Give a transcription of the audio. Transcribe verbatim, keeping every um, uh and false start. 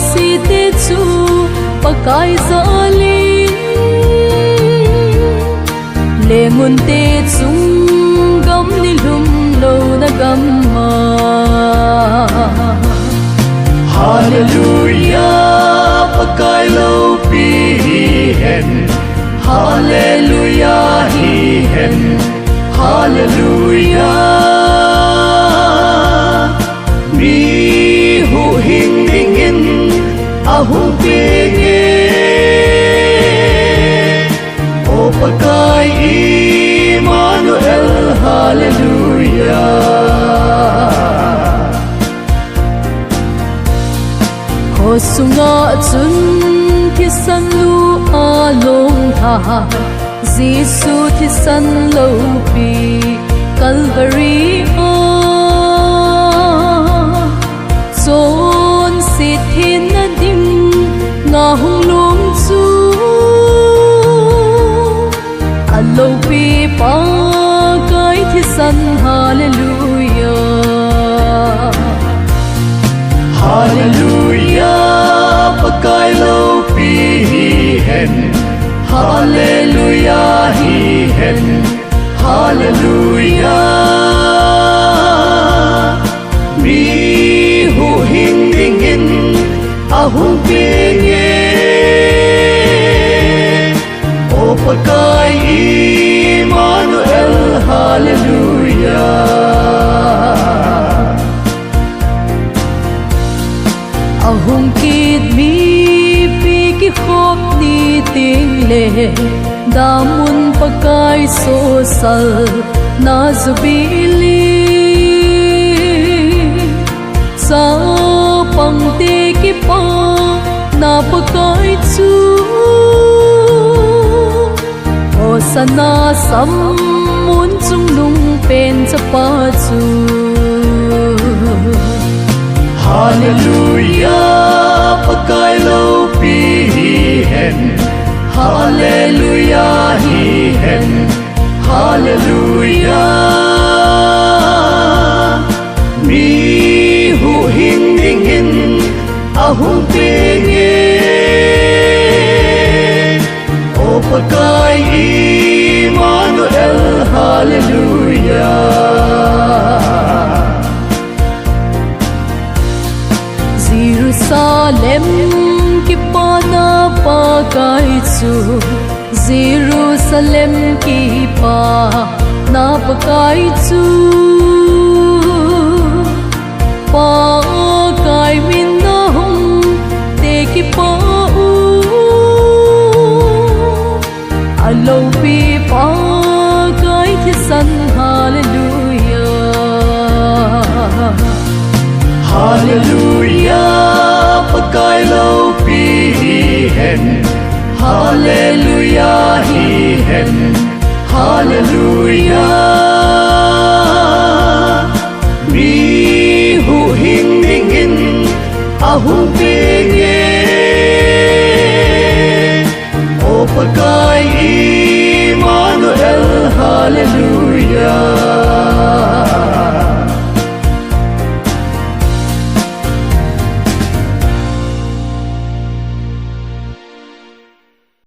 Site chu Pakai jalin, lengun te chung gam ni lhum louna gam'a. Hallelujah, Pakai loupi hihen. Hallelujah hihen. Hallelujah. Mi huhhing dingin ahung penge. O Pakai Emmanuel, hallelujah. Kho sunga chun thisan lu along lha, Jesu thisan loupi Calvary a, chonset hinna dinga hung lom chu, aloupi Pakai thisan, hallelujah. Hallelujah, Pakai loupi hihen. Hallelujah hihen. Hallelujah. Mi huhhing dingin ahung penge. O Pakai Emmanuel, hallelujah. Ahung kit mipi kikhop ni tengle, damun Pakai sosalna jubilee. Chapangte kipana Pakai chu, Hosanna sammun chungnung pen chapa chu. Hallelujah, Pakai loupi hihen. Hallelujah hihen. Hallelujah. Mi huhhing dingin ahung penge. O Pakai Emmanuel, hallelujah. Jerusalem kipana Pakai chu, Jerusalem kipana Pakai chu, Pakai min'a hung te kipau, aloupi Pakai thisan, hallelujah. Hallelujah, Pakai loupi hihen. Hallelujah hihen. Hallelujah. Mi huhhing dingin ahung penge. O Pakai Emmanuel, hallelujah.